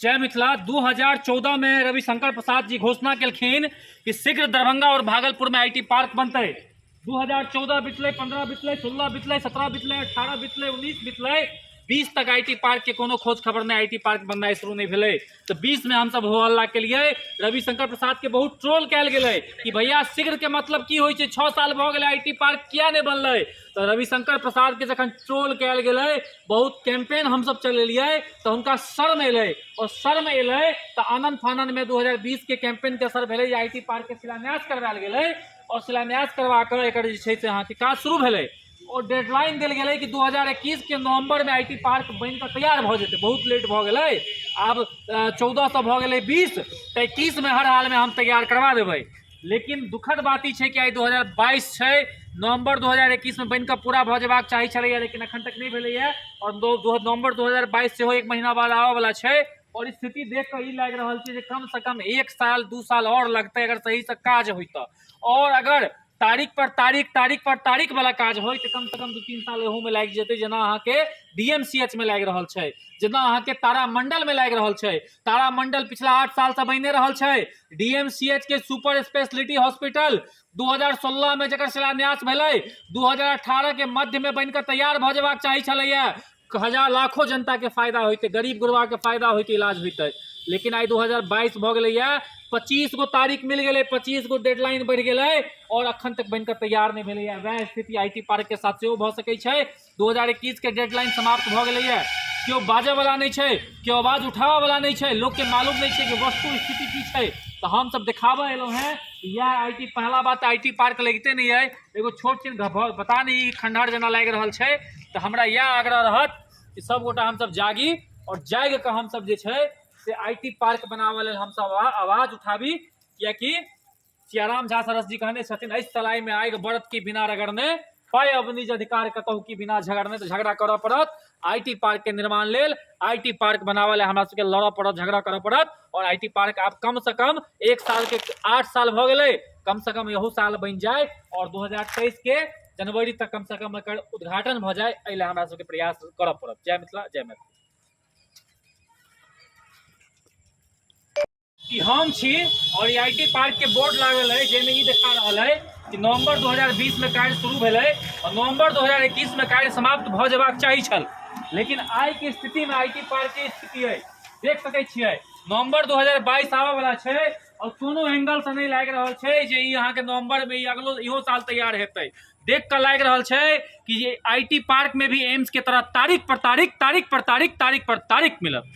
जय मिथिला। 2014 में रविशंकर प्रसाद जी घोषणा केलखिन कि शीघ्र दरभंगा और भागलपुर में IT park बनतै। 2014 बितलै, 15 बितलै, 16 बितलै, 17 बितलै, 18 बितलै, 19 बितलै, 20 तक IT park के कोनो खोज खबर नहि, IT park बननाइ शुरू नहि भेलै। तऽ 20 में हमसब हो हल्ला केलियै। रविशंकर प्रसाद के बहुत ट्रोल कयल गेलै कि भैया शीघ्र के मतलब की होइ छै, 6 साल भऽ गेलै, IT park किया नहि बनलै? तऽ रविशंकर प्रसाद के जखन ट्रोल कयल गेलै, बहुत कैंपेन हमसब चलेलियै, तऽ हुनका शर्म एलै और शर्म एलै तऽ आनन फानन में 2020 के कैंपेन के असर भेलै, I T park के शिलान्यास करवायल गेलै और शिलान्यास करवा कऽ एकर जे छै से अहाँके काज शुरू भेलै और डेडलाइन देल गेलै कि 2021 के नवंबर में I T park बनि कऽ तैयार भऽ जेतै। बहुत लेट भऽ गेलै, आब 14 सए भऽ गेलै 20, तऽ 21 में हर हाल में हम तैयार करवा देबै। लेकिन दुखद बात ई छै कि आइ 2022 छै, नवम्बर 2021 मे बनि कऽ पूरा भऽ जेबाक चाही छलैया, लेकिन अखन तक नहि भेलैया और नवम्बर 2022 सेहो एक महीना बाद आबऽ वाला छै और स्थिति देख कऽ ई लागि रहल छै जे कम से कम 1 साल 2 साल और लगतै अगर सही से काज होइ तऽ, और अगर तारीख पर तारीख, तारीख पर तारीख वाला काज होइ तऽ कम से कम 2-3 साल एहू मे लागि जेतै, जेना अहाँके DMCH मे लागि रहल छै, जेना अहाँके तारामंडल मे लागि रहल छै। तारामंडल पिछला 8 साल से बनिने रहल छै। DMCH के सुपर स्पेशलिटी हॉस्पिटल 2016 में जकर शिलान्यास भेलै, 2018 के मध्य में बनिकऽ तैयार भऽ जेबाक चाही छलैया, हजार लाखों जनता के फायदा होइतै, गरीब गुरबा के फायदा होइतै, इलाज होइतै। लेकिन आइ 2022 भऽ गेलैया, 25 गो तारीख मिल गेलै, 25 गो डेडलाइन बढ़ि गेलै और अखन तक बनिकऽ तैयार नहि भेलैया। वएह स्थिति I T park के साथ सेहो भऽ सकै छै। 2021 के डेडलाइन समाप्त भऽ गेलैया, केओ बाजऽ वाला नहि छै, केओ आवाज उठाबऽ वाला नहि छै, लोकके मालूम नहि छै कि वस्तु स्थिति की छै। तऽ हमसब देखाबऽ एलहुँ हेँ इएह I T. पहला बात I T park लगिते नहि अइ, एगो छोट छिन पता नहि ई खंडहर जेना लागि रहल छै। तऽ हमरा इएह आग्रह रहत कि सबगोटा हमसब जागी और जागि कऽ हमसब जे छै से I T park बनाबऽ लेल हमसब आवाज उठाबी, कियाकि सियाराम झा सरस जी कहने छथिन, एहि सलाई में आगि बरत की बिना रगड़ने, पाय अब निज अधिकार कतहु की बिना झगड़ने। तऽ झगड़ा करऽ पड़त I T park के निर्माण लेल, I T park बनाबऽ लेल हमरा सबके लड़ऽ पड़त, झगड़ा करऽ पड़त। और I T park आब कम से कम 1 साल के 8 साल भऽ गेलै, कम से कम इहो साल बनि जाय और 2023 के जनवरी तक कम से कम एकर उद्घाटन भऽ जाय, एहि लए हमरा सबके प्रयास करऽ पड़त। जय मिथिला, जय मैथिली। ई हम छी और ई I T park के बोर्ड लागल है, जाहिमे ई देखा रहल है कि नवंबर 2020 में कार्य शुरू भेलै और नवंबर 2021 में कार्य समाप्त भऽ जेबाक चाही छल, लेकिन आइ के स्थिति में I T park के स्थिति है देख सकै छियै, नवंबर 2022 आबऽ वाला छै और कोनो एंगल से नहि लागि रहल छै जे ई अहाँके नवंबर में ई अगलो इहो साल तैयार हेतै। देख कऽ लागि रहल छै कि जे I T park में भी एम्स के तरह तारीख पर तारीख, तारीख पर तारीख, तारीख पर तारीख मिलत।